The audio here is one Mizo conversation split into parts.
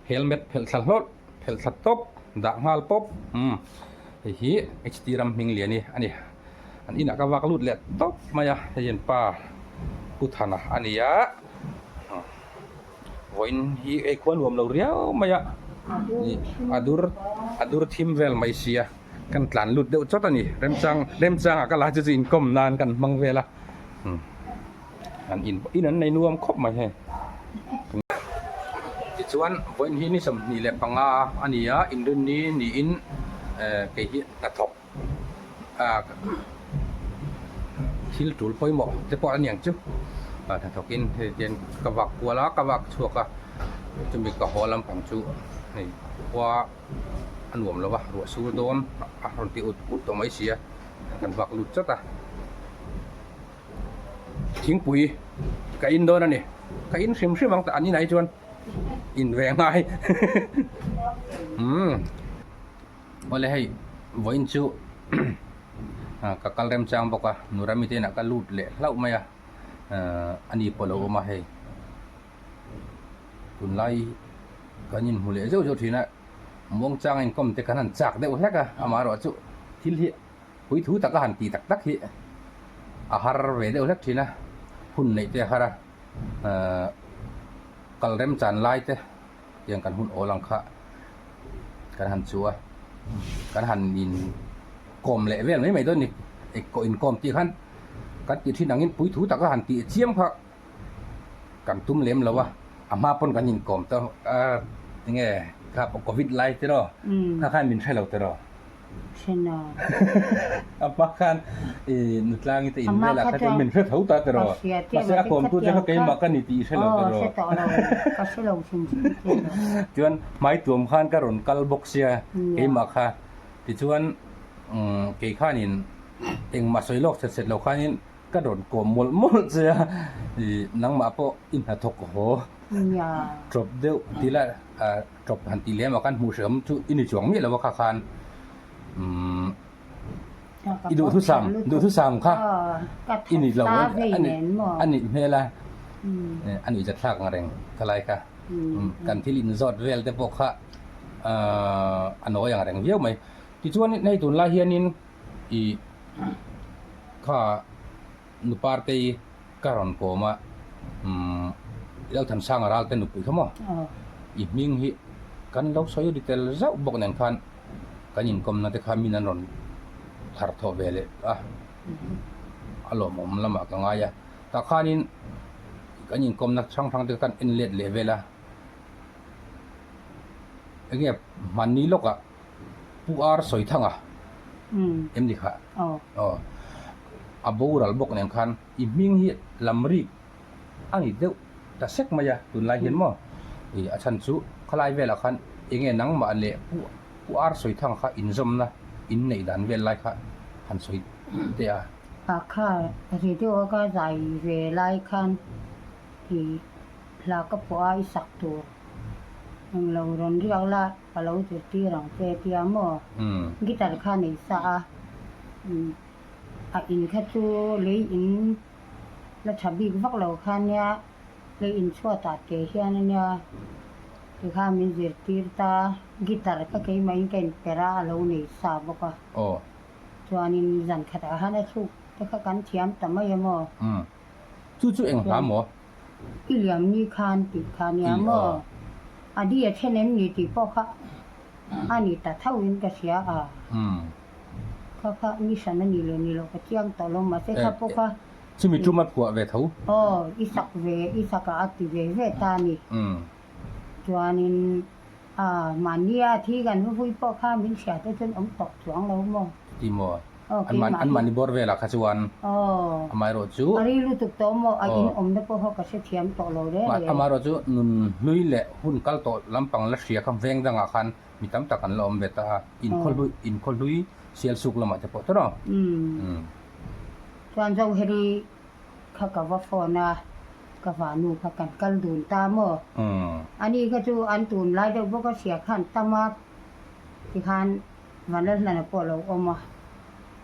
Helmet phelh thla hlawlh phelh thla tawp dah nghal pawp umm hei hi HT ram hming lian hi a ni an inah ka vak lut leh tawp mai a hei an pa Pu Thana a ni a vawiin hi hei khua nuam lo riau mai a a dur a dur thim vel mai sia kan tlan lut deuh chawt a ni remchang remchangah ka la chu chu inkawm nan kan hmang vel a. An in in an nei nuam khawp mai hei. Tichuan vawiin hi ni 25 a ni a, inrinni niin eh kei hi hnathawk ah thil tul pawimawh te pawh a ni ang chu. Ah hnathawk in hei tian ka vak kual a, ka vak chhuak a, chumi ka haw lampang chu hei khua a nuam lo va, ruah sur dawn a rawn ti ut ut tawh mai si a, kan vak lut chawt a. Thingpui ka in dawn a ni. Ka in hrim hrim ang tah an inah hi chuan in ve ngai. Umm awle hei vawiin chu ka kal remchang bawk a Nurami te inah ka lut leh hlauh mai a a ni pawh a lo awm a hei tunlai kan inhmu leh zeuh zeuh thin a muangchang inkawm te kan han chak deuh hlek a amaherawhchu thil hi. Puithu taka han tih tak tak hi a har ve deuh hlek thin a, hun neih te a har a, ahh kal remchan lai te tiang kan hun awl ang kha kan han chu a, kan han in kawm leh vel mai mai dawn a ni, inkawm tih khan kan tih thin angin puithu taka han tih chiam kha kan tum lem lo a, a hma pawn kan inkawm ta a tinge kha covid lai te rawh kha khan min hre lo te rawh. Hre A hma khan i nutlangi te in velah kha chuan min hre tho ta te rawh. Mahse a kawmtu che kha keimah ka ni tih i hre lo te rawh. Hre tawh lo, ka hre lo hrim hrim te rawh. Chuan hmaituam khan ka rawn kal bawk sia keimah kha. Tichuan kei khanin engmah sawi lawk set set lo khanin Ka rawn kawm mawlh mawlh che a, ih nangmah pawh i hnathawk haw tawp deuh ti la tawp han tih lem a kan hmuh hreawm chu i ni chuang miah lo a kha khan umm i duhthusam duhthusam kha i ni lo a nih hmel a a nuih zathlak ang reng khalai kha kan thil inzawt vel te pawh kha a nawi ang reng viau mai. Tichuan hei tunlai hianin I kha Nupartei ka rawn kawm a, umm Lalthansanga Ralte nupui kha maw? I hming hi kan lo sawi ri tel zauh bawk nen khan kan inkawmna te kha min an rawn thar thawh ve leh a, a lawmawm lamah ka ngai a. Tah khanin kan inkawmna hrang hrang te kha kan en let leh vel a, enge hmanni lawkah Pu Ar Sawithanga em ni kha? Aw. A boral bawk nen khan i hming hi lamrik a ni deuh ta sek mai a tunlai hian maw? Ih a chhan chu khalai velah khan enge nangmah leh Pu Pu Ar Sawithanga kha inzawmna in neih dan vel lai kha han sawi teh a. A kha radio a ka zai ve lai khan ih hla ka pawh a i sak tur englo rawn riak la. Ka lo zirtir ang che tia maw? Guitar kha nei sa a, a in kha chu lei in la tha bik vak lo kha nia, lei in chhuatah te hian a nia tikhan min zirtir ta, guitar kha keimahin ka inperh a, a lo nei sa bawk a. Chuanin zan khatah khan a thluk te kha kan thiam ta mai a maw? Chu chu eng hla maw? I liam ni khan tih kha nia maw? A di a then em ni tih pawh kha a ni ta tho in ka hria a. Kha kha ni hran a ni leh ni loh ka chiang tawh lo mahse kha pawh kha. Chumi tum a phuah ve tho. Aw i sak ve i sak ah a ti ve ve ta a ni. Chuanin a mahnia thi kan va vui pawh kha min hria te chuan awm tawh chuang lo maw? Ti maw? An mahni bawr velah kha chuan amaherawh chu A ri lutuk tawh maw? A in awmna pawh kha ka hrethiam tawh lo reng reng. Amaherawh chu nun hlui leh hun kal tawh lampang la hria kha veng dangah khan mi tam tak an la awm ve ta a, inkhaw hlui sial suk lamah te pawh tawh rawh. Chuan Zoheri kha ka va phone a, ka vanu kha kan kal dun ta maw? Ani kha chu an tunlai deuh bawk a hria khan tam a tikhan Vanlalhlana pawh a lo awm a,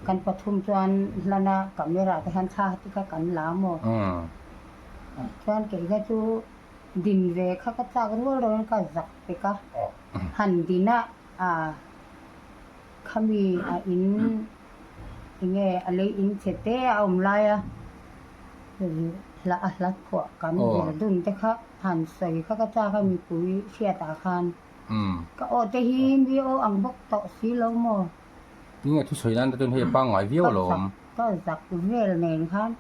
kan pathum chuan hlana camera te khan thla te kha kan la maw? Chuan kei kha chu Din ve kha ka chak rual rual in ka zak pek a, han din a ah khami a in enge a lei in chhe te a awm lai a hla a hla phuah kan zir dun te kha han sawi kha ka chak a mipui hriat ah khan ka aw te hi mi aw ang bawk tawh si lo maw? Tinge thusawi nan te chuan hei a pangngai viau alawm. Ka zak vel nen khan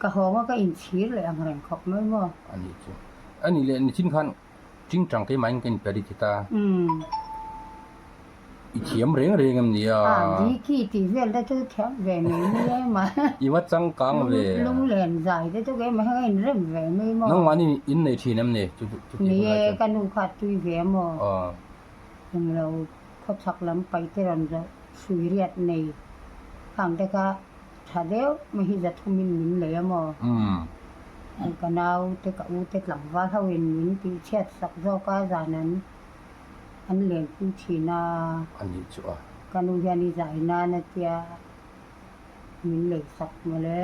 ka hawng a ka inchhir leh ang reng khawp mai maw? A nih chu. A nih leh nichin khan Tingtang keimahin ka inpe ri thit a. I thiam reng reng em nia? A, Diki tih vel te chu thiam ve mai mai em a. I va changkang ve. Lunglen zai te chu keimah hian ka inrem ve mai maw? Nangmahni in nei thin em ni? Chu chu tih hun lai chuan. Ni e, ka nu kha a tui ve maw? Englo khawchhak lam paite rawn zawh hrui riat nei khang te kha tha deuh mai hi zathumin min lei a maw? Ka nau te ka u te tlangval ho in min tih chhiat sak zawk a zan an an lenpui thin a. A nih chu a. Ka nu hian i zai nan a tia min lei sak mawle.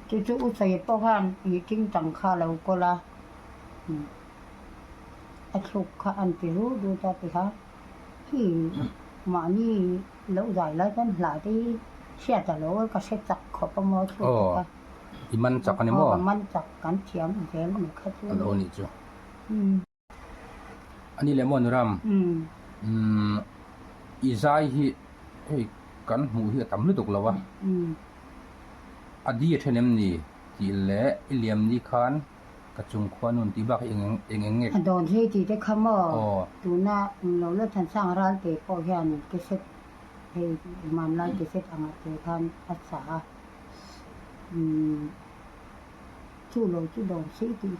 Chu chu u sawi pawh khan ih tingtang kha a lo kawl a. A thluk kha an ti rut rut a ti kha hi mahni lo zai lai chuan hla te hi hriat a lo ka hre chak khawp a maw thluk te kha. I man chak a ni maw? Aw ka man chak kan thiam zel mai kha chu. A lo nih chu. A ni leh maw Nuram? Umm i zai hi hei kan hmuh hi a tam lutuk lo a. A di a then em ni tih leh i liam ni khan Ka chung khua nun tih bak hi eng eng eng nge? A dawn hlei tih te kha maw? Tuna lo la Thansang ral te pawh hian cassette hei hmanlai cassette angah te khan a sa a. Umm chu lo chu dawn hlei tih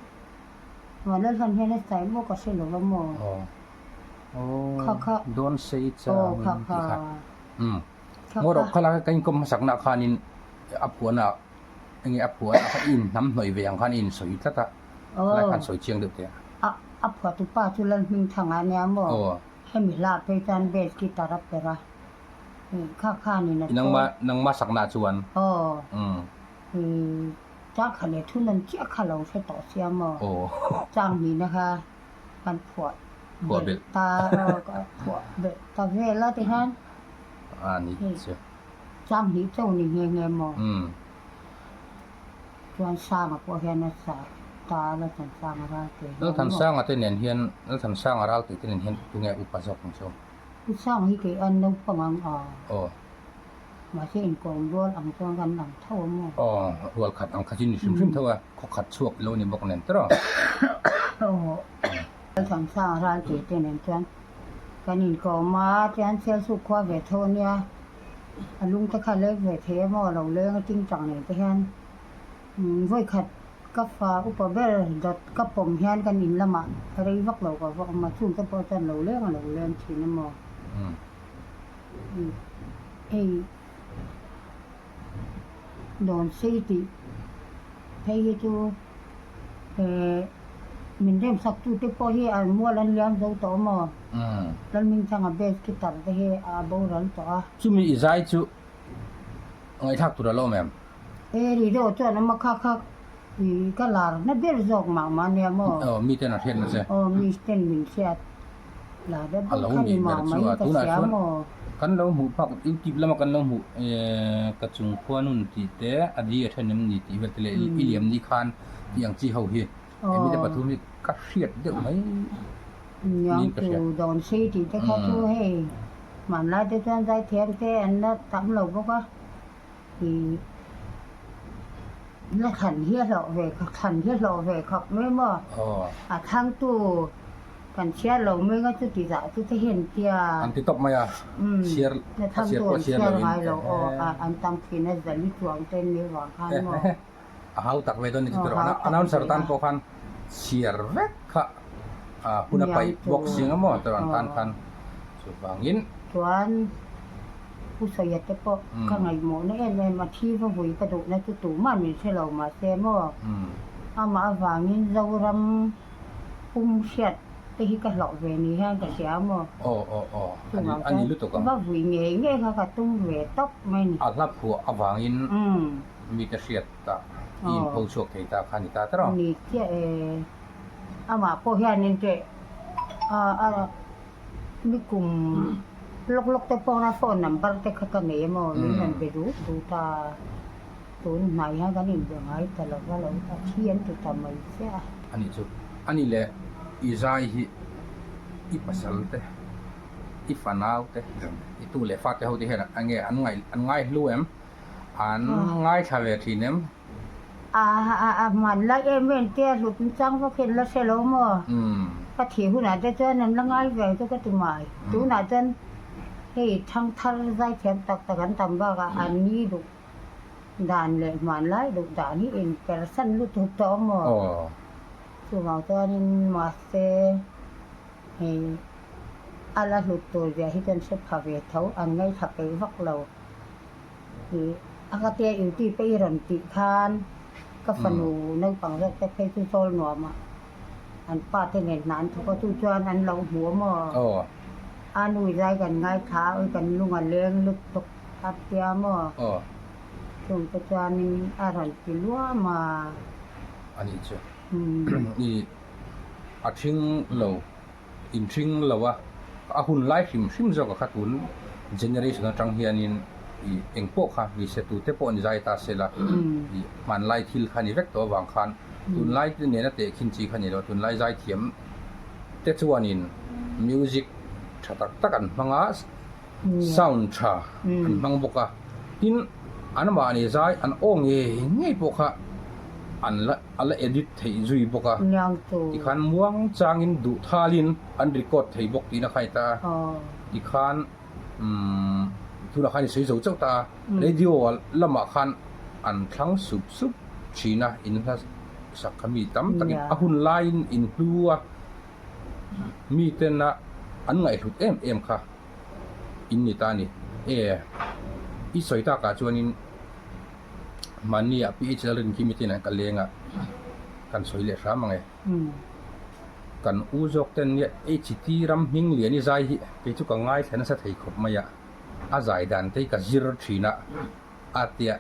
Vanlalhlan hian a sai maw ka hre lo va maw? Kha kha. Dawn sei chang in tih kha. Umm ngaw rawh kha lai ka inkawm hmasakna khanin a phuahna Enge a phuah a kha i inhnam hnawih ve ang khan i insawi tlat a, helai khan sawi chiang deuh teh a. A a phuahtu pa chu Lalhmingthanga a nia maw? Hemi hla phei chuan bass guitar a perh a, kha khanin a thaw. Nangma nangma sakna chuan? Aw. Chang kha leh thu nan chiah kha lo hre tawh sia maw? Chang hnihna kha kan phuah belh ta phuah belh ta vel a tikhan. A ni che. Chang hnih chauh ni nghe nghe maw? Chuan Sanga pawh hian a sa ta a, Lalthansanga ral tih hian maw? Lalthansanga te nen hian, Lalthansanga ral tih te nen hian tunge upa zawk ang chu? U Sanga hi kei an naupang ang a. Aw. Mahse inkawm rual ang chuan kan lang tho a maw? Aw, rual khat ang kha chu ni hrim hrim tho a, khaw khat chhuak ilo ni bawk nen tawh. Aw. Lalthansanga ral tih te nen chuan kan inkawm a, chuan Sialsuk khua ve tho a nia. A lung te kha leng ve thei a maw lo leng a tingtang nei te hian vawi khat ka fa upa ber dawt ka pawm hian kan in lamah rei vak lo ka va awm a chung te pawh chuan lo leng a lo leng thin a maw hei dawn sei tih phei hi chu eh min remsak tu te pawh hi an mual an liam zo tawh a maw. Lalhmingthanga bass guitar te hi a boral tawh a. Chumi i zai chu ngaihthlak tur a lo awm em? E ri deuh chuan awm a kha kha i ka lar na ber zawk mah mah nia maw? Aw mi ten an hriat na che. Aw mi ten min hriat lar na ber kha ni mah mah in ka hria maw? Kan lo hmuh phak youtube lama kan lo hmuh ka chung khua nun tih te a di a then em ni tih vel te leh i liam ni khan tih ang chi ho hi. Hemi te pathum hi ka hriat deuh mai niin ka hria. Niang chu dawn sei tih te kha chu hei hmanlai te chuan zaithiam te an la tam lo bawk a, ih la thlan hi a hlauh ve thlan hi a hlauh ve khawp mai maw? A thangtu kan chhiar lo mai nga chu ti zah chu te hian tia. An ti tawp mai a, chhiar a chhiar pawh a chhiar lo in. Ngai lo aw, an tam thin a zali chuang te an nih vang khan maw? A hau tak ve dawn ni chu tiraw. Announcer tan pawh khan chhiar vek kha hun a paih bawk si ang maw tiraw an tan khan chuvangin. Chuan Pu Sawia te pawh ka ngaihmawhna em em a, thi va vui ka duhna chu tumah min hre lo mahse maw amah avangin Zoram pum hriat te hi ka hlauh ve ni hian ka hria maw? Aw aw aw, a ni lutuk ang. Va vui ngei ngei kha ka tum ve tawp mai ni. A hla phuah avangin mite hriat tah i inpho chhuak thei ta kha a ni ta tawrh a. Ni chiah e, amah pawh hianin teh a ni kum lawk lawk te pawh phone number te kha ka nei emaw min rawn be duh duh ta. Tun hnai hian kan inbe ngai ta lo va lo, a thi an ti ta mai chiah a. A nih chu, a nih leh i zai hi i pasal te, i fanau te, i tu leh fate ho te hian a nge an ngaih an ngai hlu em? An ngaithla ve thin em? A a hmanlai em em te a hlut chang vak hian la hre lo maw? Ka thih hunah te chuan an la ngai ve ang chu ka ti mai. Tunah chuan hei thangthar zaithiam tak tak an tam bakah an ni duh. Dan leh hmanlai duh dan hi inpersan lutuk tawh maw? Chuvang chuanin mahse hei a la hlut tur zia hi chuan hre pha ve tho, an ngaithla peih vak lo. Ih a ka tia YouTube i rawn tih khan ka fanu naupang zawk te phei chu chawl nuam a, an pa te nen hna an thawk a, chu chuan an lo hmu a maw? A nu zai kan ngaithla a, awi kan lung a leng lutuk. A tia maw? Aw. Chung te chuanin a rawn ti luam a. A nih chu. I a ṭhing lo, in ṭhing lo a, a hun lai hrim hrim zawk a kha tun generation aṭang hianin i eng pawh kha ni se tute pawh ni zai ta se la, i hmanlai thil kha ni vek tawh avang khan tunlai te nena tehkhin chi kha ni lo, tunlai zaithiam te chuanin music ṭha tak tak an hmang a. Sound tha an hmang bawk a, tin an mahni zai an aw ngei ngei pawh kha an la a la edit theih zui bawk a, tikhan muang changin duh thalin an record thei bawk tihna kha a ni ta a, tikhan umm tunah khan i sawi zo chauh ta a, radio lamah khan an thlang sup sup thin a, in hla sak kha mi tam takin a hun laiin in hlu a. Miten a an ngaihhlut em em kha in ni ta a ni. E, i sawi takah chuanin mahni ah PHL rin khi miten an ka leng a, kan sawi leh hram ang e. Kan u zawk ten nia HT ram hming lian i zai hi kei chu ka ngaithla nasa thei khawp mai a, a zai dan te hi ka zir thin a, a tia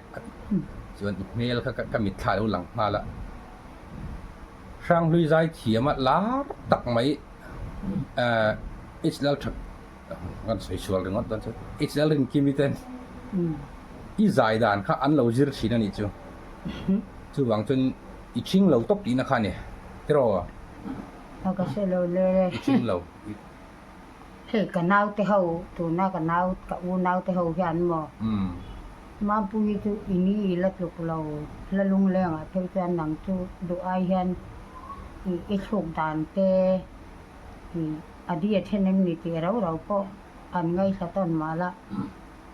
chuan i hmel kha ka mitthla a lo lang nghal a. Hranghlui zai thiam a lar tak mai H Lal That kan sawi sual ringawt dawn chu H Lal Rinkimi ten i zai dan kha an lo zir thin a nih chu chuvang chuan i thing lo tawp tihna kha a ni tiraw ka hre lo le i thing lo Hei ka naute ho tuna ka nau ka unaute ho hian maw Mampuii chu i ni i la tluk lo la lunglengah phei chuan nang chu duh ai hian i i thluk dan te i a di a then em ni tih rau rau pawh an ngaihla tawn mah la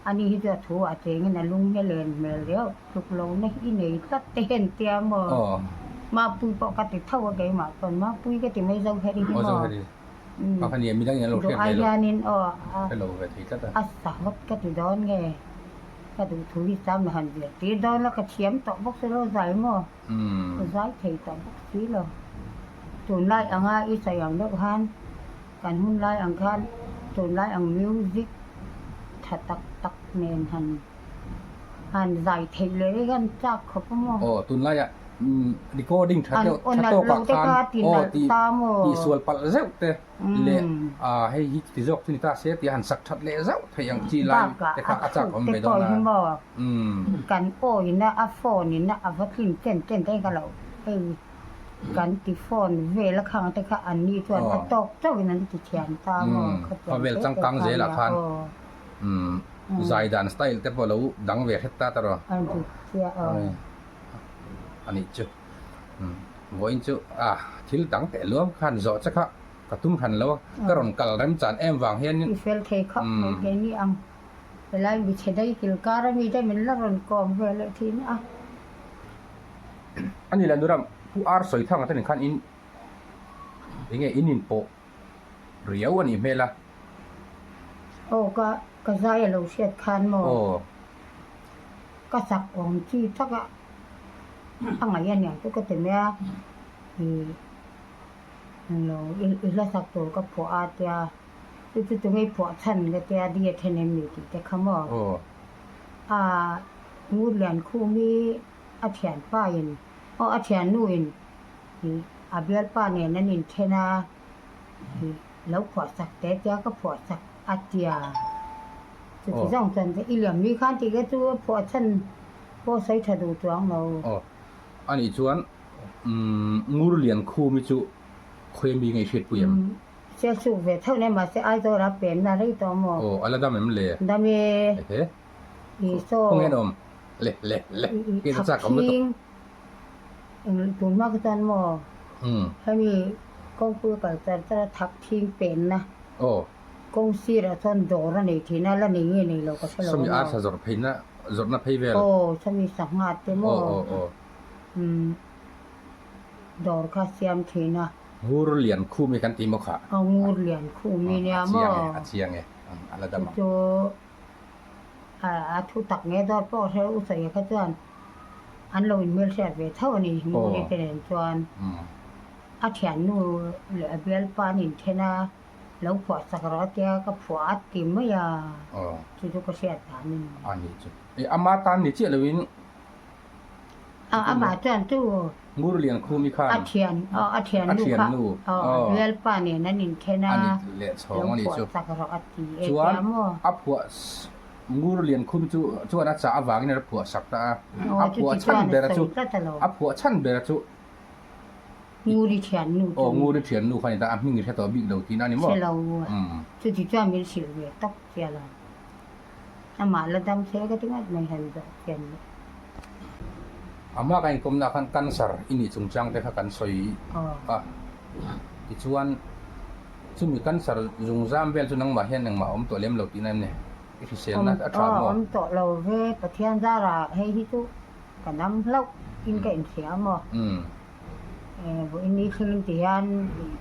ani hi chu a thu ah chengin a lung hi a len hmel riau tluk lo na hi i nei tlat te hian tia maw Mampuii pawh ka ti tho a keimah pawn Mampuii ka ti mai zo her hi maw. Duh ai hianin aw a sahawt ka ti dawn nge ka duh thu hi sam la han zir tir dawn la ka thiam tawh bawk si lo zai maw ka zai thei tawh bawk si lo tunlai anga i sawi ang deuh khan kan hun lai ang khan tunlai ang music tha tak tak nen han han zai theih leh hi hian chak khawp a maw. Aw tunlaiah recording tha deuh tha tawkah khan aw tih tihsual palh zeuh te leh ah hei hi ti zawk chu ni ta se tih a han sak that leh zauh theih ang chi lai te kha a chak awm ve dawn a. Kan awina a phone in a va tlin chen chen te ka lo hei kan ti phone vel a khang te kha an ni chuan a tawk chauh in an ti thiam ta maw khatiang khawvel changkang zelah khan zai dan style te pawh lo dang ve hret ta ta rawh. A dik chiah aw. A nih chu. Vawiin chu a thil dang teh luam khan zawh che kha ka tum hran lo a, ka rawn kal rem chan em vang hianin. I fel thei khawp mai ke ni ang. Helai michhe dai kilkar a mi te min la rawn kawm ve leh thin a. A ni la Nuram, Pu Ar sawi thang atan khan in enge in inpawh riau a nih hmel a. Aw ka ka zai a lo hriat khan maw? Aw. Ka chak awm chi tak a a ngaih a niang chu ka ti mai a, ih Englo i hla sak tur ka phuah a tia chu chu tunge i phuah chhan ka tia di a then em ni tih te kha maw? A Ngurlian Khumi a thianpa in aw a thiannu in a bialpa nen an inthen a lo phuah sak te tia ka phuah sak a tia chuti zawng chuan i liam ni khan tih kha chu a phuah chhan pawh sawi tha duh chuang lo. Aw anih chuan Ngurlian Khumi chu khawi ami nge i hriatpui em? Sialsuk ve theuh nei mahse Aizawl a penna rei tawh maw? Aw a la dam em le? Dam e. Ehe. Khaw nge an awm? Le le le kei chu chak awm lutuk. Eng tun hma kha chuan maw hemi kawngpui a kal char char a thak thing penna kawng sirah chuan dawr a nei thin a la nei nge nei lo ka hre lo a maw. Sawmi arsa zawrh pheina zawrhna phei vel. Aw sawmi sangha te maw dawr kha siam thin a. Ngur lian khum hi kan ti maw kha? Aw ngur lian khum hi nia maw. A chiang e a chiang e a la dam ang. Chu A thu tak nge dawt pawh hre u sawi kha chuan an lo inhmelhriat ve tho a ni. Nguri te nen chuan a thiannu leh a bialpa an inthen a, lo phuah sak rawh a tia ka phuah a ti mai a, chu chu ka hriat dan a ni. A ni chu. Ama tan ni chiah loin A amah chuan chu Ngurlian Khumi khan a thian a thiannu kha a bialpa nen an inthen a, lo phuah chak rawh a ti e tia maw? A phuah Ngurlian Khumi chu chuan a chah avangin a phuah sak ta a, a phuah chhan ber chu a phuah chhan ber chu Nguri thiannu chu aw Nguri thiannu kha a ni ta, a hming i hre tawh bik lo tihna a ni maw? Hre lo a, chuti chuan min hrilh ve tawp chiah lo. Amah la dam se ka ti ngat mai han zawh chian leh. Amah ka inkawmna khan cancer i nih chungchang te kha kan sawi a, tichuan chumi cancer zungzam vel chu nangmah hian engmah a awm tawh lem lo tihna em ni? I hriselna a tha maw? Awm tawh lo ve, Pathian zarah hei hi chu ka dam hlauh in ka inhria maw? Vawiin ni thleng ti hian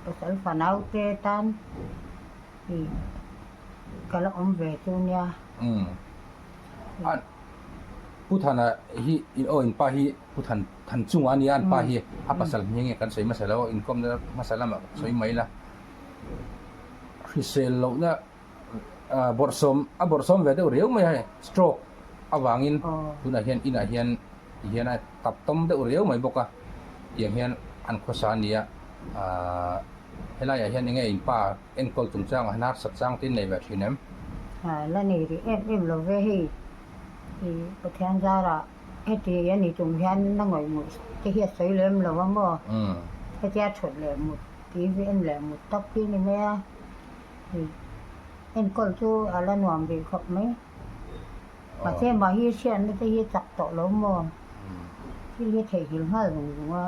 pasal fanau te tan Ka la awm ve chu nia. Umm. A Pu Thana hi aw in pa hi Pu Than Than chunga a nia an pa hi a pasal hming nge kan sawi hmasa lo inkawmna hmasa lamah ka sawi mai la. Hrisel lohna bawrhsawm a bawrhsawm ve deuh riau mai a hei stroke avangin tunah hian inah hian ti hian a tap tawm deuh riau mai bawk a tiang hian an khawsa a nia ahh helaiah hian enge in pa Enkawl chungchangah hian harsat chang te in nei ve thin em? La nei rih em em lo ve hei. I Pathian zarah heti a ni chung hian na ngawih ngawih te hi a sawi lem lo a maw? Hetia thawt leh mut, TV en leh mut tak hi a ni mai a. I enkawl chu a la nuam rih khawp mai. Mahse mah hi hriatna te hi a chak tawh lo maw? Thil hi a theihnghilh nghal zung zung a.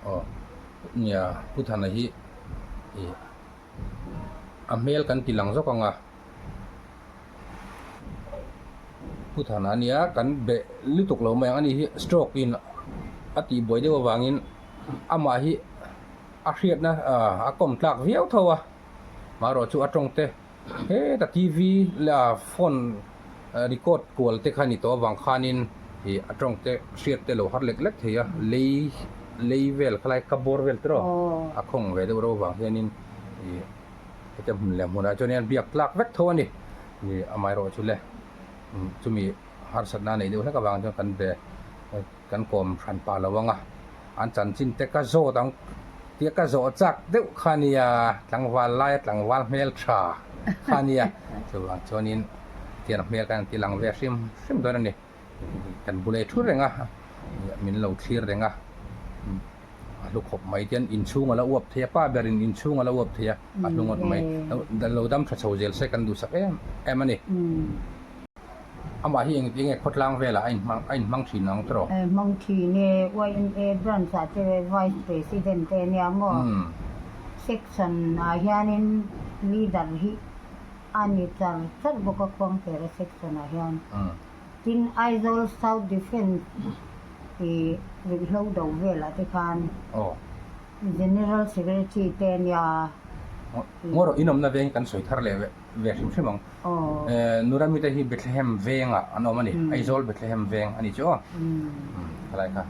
Aw nia Pu Thana hi ih a hmel kan ti lang zawk ang a Pu Thana ania kan be lutuk lo mai ang ani hi stroke in a tih buai deuh avangin amah hi a hriatna ah a kawm tlak viau tho a marawh chu a tawng te Heta TV leh phone record kual te kha ni tawh avang khanin ih a tawng te hriat te lo har lek lek thei a, lei lei vel khalai ka bawr vel te rawh a khawng ve deuh reuh avang hianin ih heta hmun leh hmunah chuan hian biak tlak vek tho a ni. Ih amaherawh chu le chumi harsatna nei deuh hlek avang chuan kan be Kan kawm hran pah lo ang a, an chanchin te ka zawt ang tia ka zawh chak deuh kha nia, tlangval laia tlangval hmel tha kha nia, chuvang chuanin tiang hmel kan ti lang ve hrim hrim dawn a ni, kan bula i thu reng a, min lo thlir reng a, a hlu khawp mai tian inchhung a la uap thei a, pa berin inchhung a la uap thei a, a hlu ngawt mai, lo dam tha chho zel se kan duhsak em em a ni. Amah hi engti nge khawtlang velah a inhmang a inhmang thin ang tawh? Hmang thin e, YMA branch ah te Vice President te ania maw? Section ah hianin leader hi a ni char char bawk a Khuangtera section ah hian. Tin Aizawl South Defence i ruihhlo do velah te khan General Secretary te ania. Ngaw rawh inawmna veng kan sawi thar leh ve hrim hrim ang. Nurami te hi Bethlehem vengah an awm a ni, Aizawl Bethlehem veng a ni chu aw. Khalai kha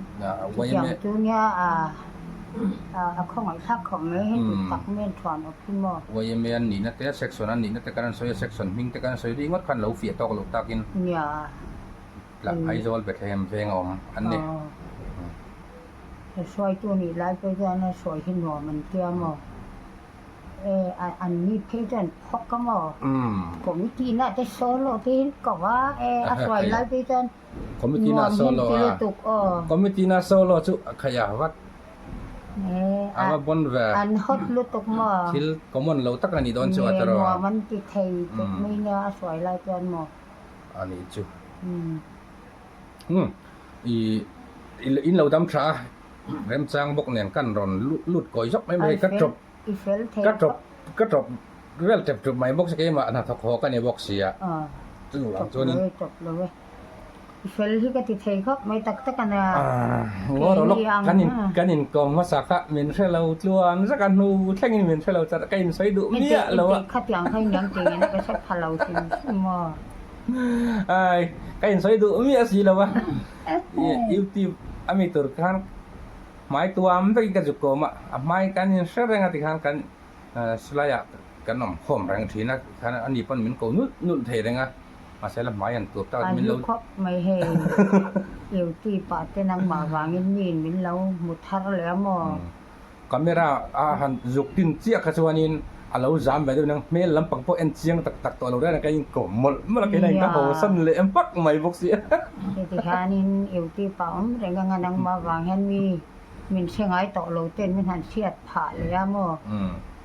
Chutiang chu nia a. A khawngaihthlak khawp mai heti tak men thuan awp hi maw? YMA an nihna te, section an nihna te kan rawn sawi a, section hming te kan rawn sawi ringawt khan lo fiah tawk loh takin tlah Aizawl Bethlehem veng a awm an ni. Hruaitu nih lai pawh chuan a sawi hi nuam an tia maw? E an mi phei chuan phawk a maw? Committee na te solo te hi ko va e a hruai lai phei chuan Committee na solo a Committee na solo chu a khaih a vat a va bon ve An hot lutuk maw? Thil common lo tak a nih dawn chu a tawrh a. Nuam an ti thei tuk mai nia a hruai lai chuan maw? A nih chu. I in lo dam tha a remchang bawk nen kan rawn lut kawi zawk mai mai ka tawp ka tawp ka tawp vel tep tep mai bawk si keimah hnathawk haw ka ni bawk si a chuvang chuanin I fel hi ka ti thei khawp mai tak tak a nia. Ngaw rawh lawk kan in kan inkawm hmasa kha min hre lo tluan zak a hnu thlengin min hre lo chat ka insawi duh miah lo a. Khatiang kha iniang tih in ka hre pha lo hrim hrim maw. Ai ka insawi duh miah si lo a YouTube a mi tur khan hmai tuam vekin ka zuk kawm a a hmai kan inhre reng a tikhan kan silai ah kan awm khawm reng thin a tikhan ani pawn min ko nulh nulh thei reng a mahse la hmai an tuap tak a min lo khawp mai hei YouTube ah te nangmah vangin miin min lo hmu thar leh a maw. Camera a han zuk tin chiah kha chuanin a lo zam ve deuh nang hmel lampang pawh en chiang tak tak tawh lo reng a ka inkawm mawlh mawlh a keina in ka haw san leh hmak mai bawk si a. Heti hianin YouTube ah awm reng anga nangmah vang hian mi min hre ngai tawh lo ten min han hriat phah leh a maw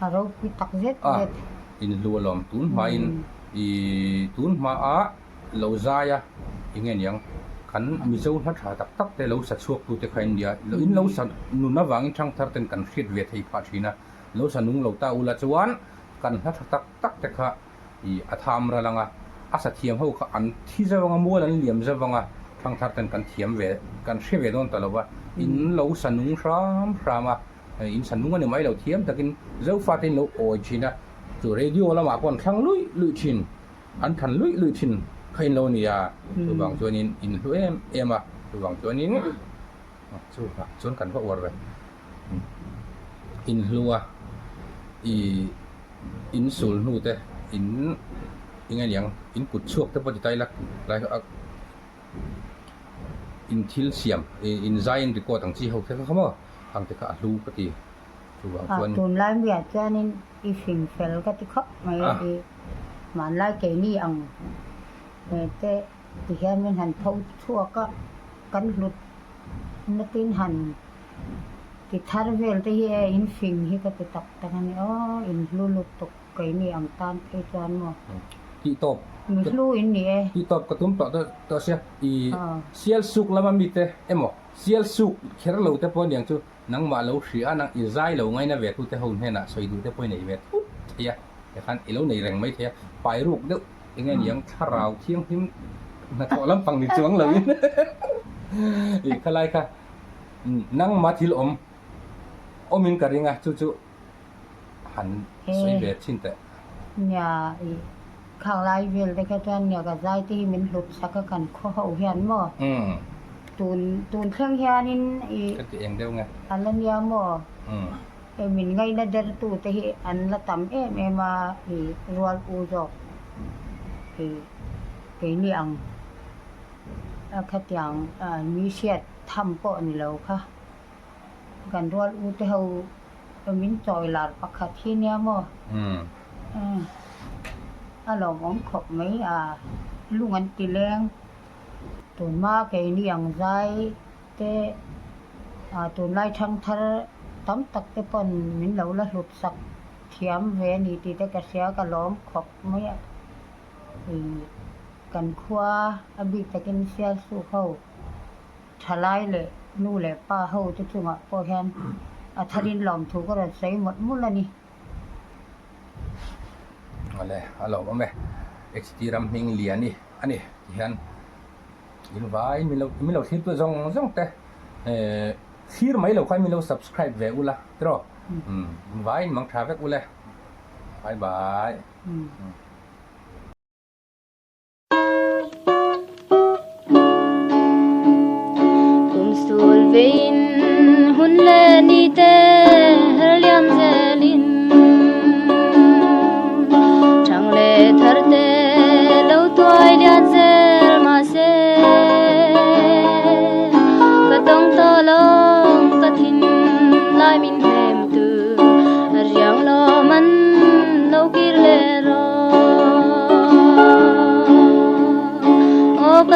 a ropui tak zet zet. A inhlu alawm tun hmain i tun hmaah lo zai a eng nge niang kan Mizo hla tha tak tak te lo sa chhuak tu te kha in nia in lo sa nun avangin thangthar ten kan hriat ve thei phah thin a lo sa nung lo ta ula chuan kan hla tha tak tak te kha ih a tham ral ang a a sa thiam ho kha an thi zauh ang a mual an liam zauh ang a thangthar ten kan thiam ve kan hre ve dawn ta lo va in lo sa nung hram hram a in sa nung a ni mai lo thiam takin Zofa te in lo awi thin a chu radio lamah pawh an thlang luih luih thin. An than luih luih thin kha in lo ni a, chuvang chuanin in hlu em em a, chuvang chuanin chuvang chuan kan va uar ve. In hlu a, i in sul hnu te, in eng aniang in kut chhuak te pawh ti ta ila lai a in thil siam in zai in record ang chi ho te kha maw ang te kha a hlu ka ti. Chuvang chuan. Tunlai miah chuanin I fing fel ka ti khawp mai a i hmanlai keini ang he te ti hian min han tho chhuak a, kan hlut na tin han ti thar vel te hi e in fing hi ka ti tak tak a ni aw, in hlu lutuk keini ang tan phei chuan maw. Tih tawp. Mi hlu in ni e. Tih tawp ka tum tawh tawh sia i sial suk lama mite emaw sial suk kher lo te pawh aniang chu Nangmah lo hria a, nang i zai lo ngaina ve tute ho hnenah sawi duh te pawh i nei ve thut thei a, tikhan i lo nei reng mai thei a, pai ruk deuh eng nge niang thlarau thianghlim hnathawh lampang ni chuang loin i khalai kha nangmah thil awm awmin ka ring a, chu chu han sawi ve thin teh. Nia i khang lai vel te kha chuan nia ka zai te hi min hlut sak a kan khaw ho hian maw tun tun thleng hianin i Ka ti eng deuh nge. A la nia maw e min ngaina der tu te hi an la tam em em a i rual u zawk i keini ang a khatiang mi hriat tham pawh ni lo kha. Kan rual u te ho min chawi lar pakhat hi nia maw? A lawmawm khawp mai a, lung an ti leng. Tunhma keini ang zai te tunlai thangthar tam tak te pawn min lo la hlut sak thiam ve a ni tih te ka hria ka lawm khawp mai a. Kan khua a bik takin Sialsuk ho. Thalai leh nu leh pa ho te chungah pawh hian a tharin lawmthu ka rawn sawi mawlh mawlh a ni. Awle, a lawmawm e. HT ram hming lian i a ni ti hian in vai min lo min lo thlir tu zawng zawng te eh thlir mai lo khan min lo subscribe ve ula tiraw umm in vaiin mang tha vek ule bye bye. Kum sul vein hun le ni te.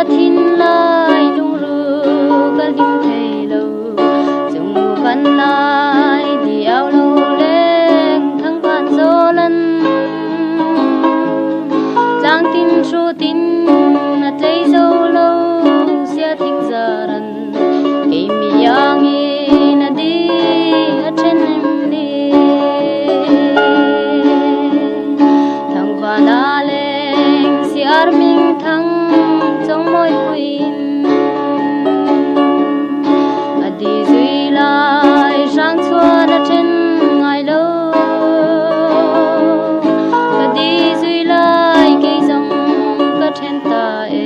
ka thinlai lungru ka hlim thei lo chung mu van lai di au lo leng thang van zawl an tlang tin thu tin a tlei zo lo sia thing zar an kei mi iangin a di a then em ni thang van a leng si ar ming thang chawng mawi puiin a di zui lai hrang chhuan a then ngai lo ka di zui lai kei zawng ka then ta e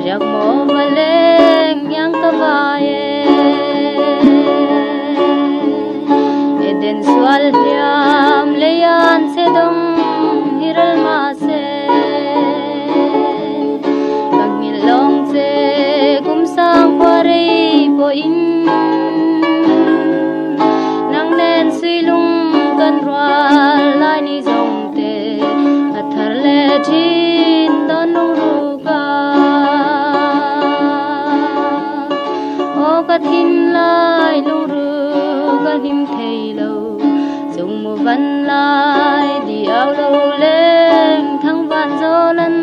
riak maw va leng iang ka vai e Eden sual hliam lei an che dawng hi ral mah se ka nghilh lawng che kum sang khua rei pawhin nang nen suilung kan rual lai ni zawng te a thar leh thin dawn lungruk a aw ka thinlai lungruk ka hlim thei lo chung mu van lai di au lo leng thang van zawl an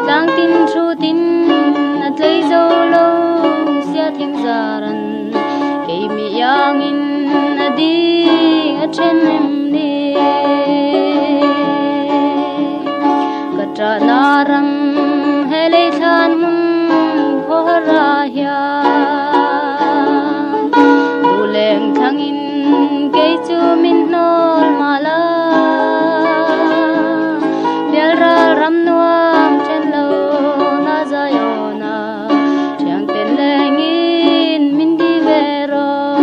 tlang tin thu tin a tlei zo lo sia thing zar an kei mi iangin a ding a then em ni ka ṭahna ram he lei thlan hmun khawhar ah hian duh leng thlangin kei chu min hnawl mah la bialral ram nuam then lo na zaiawn a thiang ten lengin min di ve rawh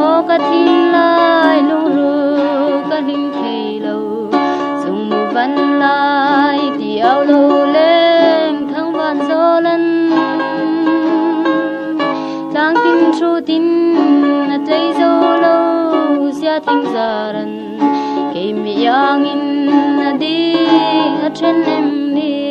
aw ka thinlai lungru ka hlim thei lo chung mu van lai ti au lo leng thang van zawl an tlang tin thu tin a tlei zo lo sia thing zar an kei mi iangin a ding a then em ni.